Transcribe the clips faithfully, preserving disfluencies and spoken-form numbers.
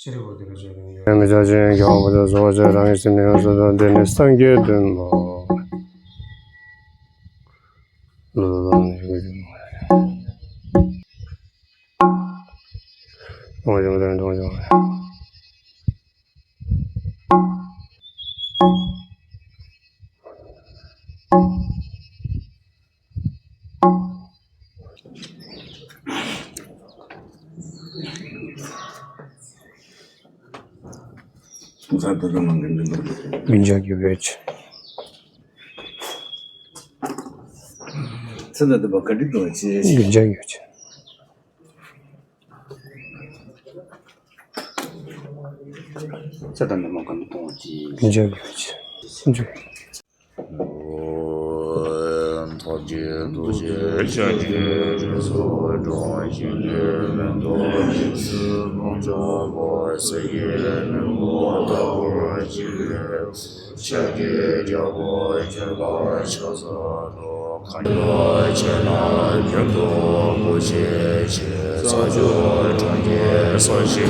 ཤྲི་བོ་དྷི་ར་ཇ་དེ་ཡང་མི་བྱ་ཞིང་ཁྱབ་པ་ཅན་སོ་སོ་ཅན་རང་གི་སེམས་ནི་ཡོངས་སུ་དག་དེ་ནི་སངས་རྒྱས་སྟོན་པ། ངོ་མཚར་ལྟ་སྟངས་ལ་འགན་འདྲེན་པར་འགྱུར་ཏེ། མི་འཇགས་ཀྱི་འོད། ཚེ་ལ་འདོད་པ་ག་འདྲ་འདུག་ཅེས། མི་འཇགས་ཀྱི་འོད། ཚེ་དང་ནད་མུག་གང་གིས་གཏོང་བ་ཅི། ལན་ཆགས་ཀྱི་ཆེ། ཐབས་མཁས་རྡོ་རྗེ་ཤཱཀྱའི་རིགས་སུ་འཁྲུངས་ཤིང་། ཀླུ་མོའི་སྤུན་ཆུང་བར་སྲས་ཀྱི་མེས་པོ་ལྟ་བུར་བརྩིས་པའི། ཤཱཀྱའི་རྒྱལ་པོ་ཁྱོད་ལ་ཕྱག་འཚལ་ལོ། གང་ལ་ཆེ་ན་མྱུར་དུ་སྐུ་མཆེད་ཅིང་། ས་ཕྱོགས་གྲོང་ཁྱེར་ས་གཞི་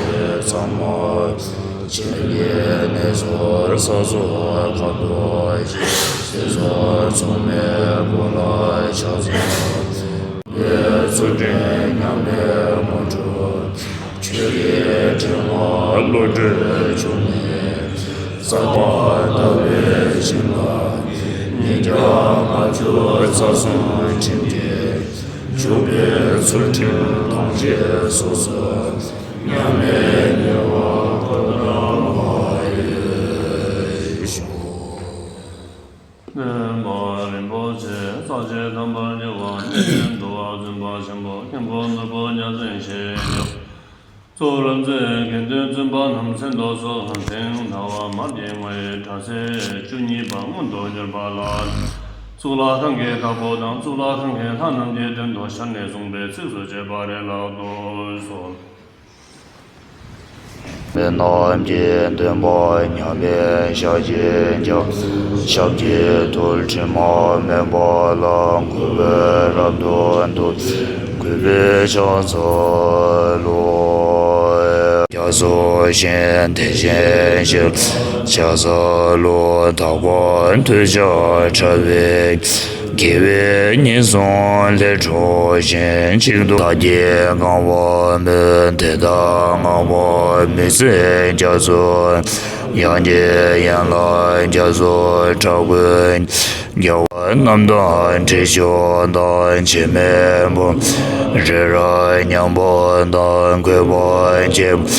ཚང་མ། ཆེ་བའི་གནས་སུ་ས་སོགས་ཁ་དོག་ཅན། ཞེས་སོགས་མཚུངས་མེད་ཀུན་ལ་ཕྱག་འཚལ་ལོ། ཚུལ་ཁྲིམས་མཉམ་མེད་དངོས་གྲུབ། ཆོས་ཀྱི་ཕྲིན་ལས་བློ་གྲོས་འབྱུང་གནས། ས་པ་ཟླ་བའི་ཞིང་ལ། ཉིས་བརྒྱ་ལྔ་བཅུ་རྩ་གསུམ་ཁྲིམས་ཀྱིས་བྱུགས་པའི་ཚུལ་ཁྲིམས་ཐམས་ཅད་སོ་སོར་མཉམ་མེད་ཉེ་བར་བཀོད་པར་ཤོག། སྟོན་པ་རིན་པོ་ཆེ་ས་གཞི་དམ་པར་གྱུར་པ། གནས་བརྟན་དུ་བ་བཙུན་པ་ཆེན་པོ། དཀྱིལ་འཁོར་ནོར་བུ་བརྒྱ་བྱིན་ཞེས་བྱ། གཙོ་བོ་རབ་མཛེས་དགེ་འདུན་བཙུན་པ་རྣམས་མཚན་ཐོགས་སུ་ཐེངས་མཐའ་བར་མར་གྱི་ངོ་བོའི་དྲ་ཚིགས་བཅུ་གཉིས་པ་མངོན་དུ་གྱུར་པ་ལ། གཙུག་ལག་ཁང་གི་བདག་པོ་དང་གཙུག་ལག་ཁང་གི་ལྷ་རྣམས་ཀྱི་དོན་དུ་ཞལ་ནས་གསུངས་པའི་ཚིགས་སུ་བཅད་པ་རེད་ལགས་སོ། རྣམས་ཀྱི་འདུན་པ་མཉམ་པའི་ཞལ་གྱིས་བཅགས། ཞབས་ཀྱི་ཐུགས་དྲི་མ་མེད་པ་ལ་གུས་པས་རབ་ཏུ་བཏུད། གུས་པས་ཕྱག་འཚལ་ལོ། རྒྱ་མཚོ་བཞིན་དེ་བཞིན་གཤེགས། ཕྱག་འཚལ་ལོ། དག་པ་ཐོས་བྱ་ཕྲ་བའི། དགེ་བའི་ཉེས་ཟུང་ལས་འཕྲོ་ཞིང་། གཅིག་ཏུ་བདག་གིས་གང་བ་མོས། དེ་དག་བསྔགས་པ་མི་ཟད་རྒྱ་མཚོ། ཡང་གི་ཡན་ལག་རྒྱ་མཚོ་ཁྲ་བོ། རྒྱལ་བ་རྣམས་དང་ཁྲི་ཕྱོགས་དང་། འཆི་མེད་ཕོ་རི་རབ་མཉམ་པ་དང་། གུས་པས་བསྐྱེད་པ་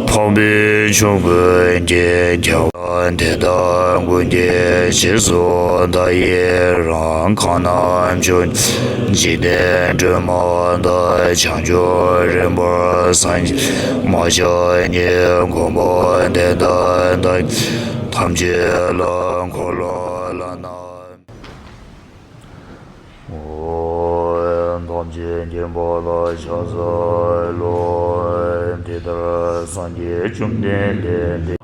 འཕགས་པའི་ཆོས་ཀུན་གྱི། རྒྱལ་བ་དེ་དག་ཀུན་གྱི་རྗེས་སུ་བདག་ཡི་རང་། གང་རྣམས་ཕྱོགས་འཇིག་རྟེན་སྒྲོན་མ་དང་། བྱང་ཆུབ་རིམ་པར་སངས་རྒྱས་མ་ཆགས་གཉིས། གོ་འཕང་དེ་དག་བདག་ཐམས་ཅད་ལ། འཁོར་ལོ་ལ་ན། ཐམས་ཅད་མཁྱེན་པ་ལ་ཕྱག་འཚལ་ལོ། འདི་ལྟར་སངས་རྒྱས་བཅོམ་ལྡན་འདས་དེ་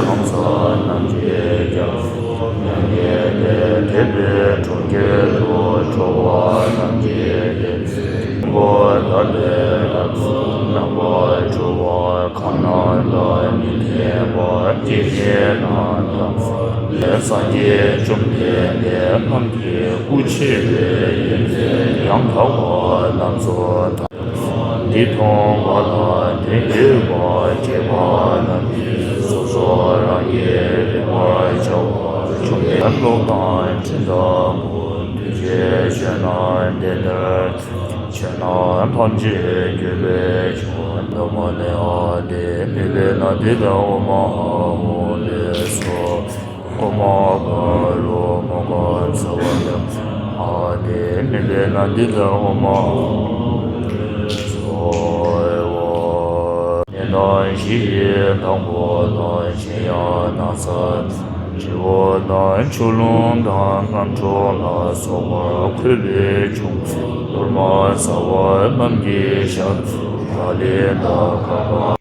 ཁམས་གང་ཟག་རྣམས་ཀྱི་རྒྱ་མཚོ་མྱ་ངན་ལས་འདས་པའི་གྲོང་ཁྱེར་དུ་འགྲོ་བ་རྣམས་ཀྱི་ཡེ་ཤེས་ཀྱི་མགོན་པོ་དག་ལས་རབ་ཏུ་རྣམ་པར་གྲོལ་བ། གང་རྣམས་ལ་མི་ལྡན་པ་སྐྱེ་མཆེད་རྣམས་དང་། སངས་རྒྱས་བཅོམ་ལྡན་འདས་རྣམས་ཀྱི་སྐུ་ཕྱྭ་བའི་ཡོན་ཏན་ཡང་དག་པ་རྣམས་སུ་དག་པ། འདི་མཐོང་བ་དང་དོན་ཡོད་པ་མཁྱེན་པ་རྣམས་ཀྱིས་སོ་སོ་རང་གིས་རིག་པར་བྱ་བ་བཅོམ་ལྡན་གློག་དང་སྤྲིན་ལྟ་བུ། འདུས་བྱས་ཆོས་རྣམས་དེ་ལྟར། ཆོས་རྣམས་ཐམས་ཅད་བསྒྱུར་བས་ཆོས་ཐམས་ཅད་མཁྱེན་པ་ཉིད་དེ། མི་འཕེལ་ན་ཏིཏྟྲ་ཨོ་མ་ཧཱ་ཧུ་ལས་སོ། ཨོ་མ་ག་རུ་མ་ག་ཚ་བ་ཡ། ཨ་དེ་མི་འཕེལ་ན་ཏིཏྟྲ་ཨོ་མ་ཧཱ་ཧུ་ལས་སོ། ཨེ་ཝ། ནད་རྣམས་ཞི་ཡི་དང་པོ་དང་། གཞན་ཡང་ན་ཚ་དང་། སྤྱི་བོ་དང་ཆུ་རླུང་དང་། རྔམ་འཁྲུགས་ལ་སོགས་པ་འཁོལ་བས་བྱུང་། གཏོར་མ་ཟ་བ་རྣམས་ཀྱི་ཞབས་ཏོག་ལ་ལས་དང་། ཁ་པ་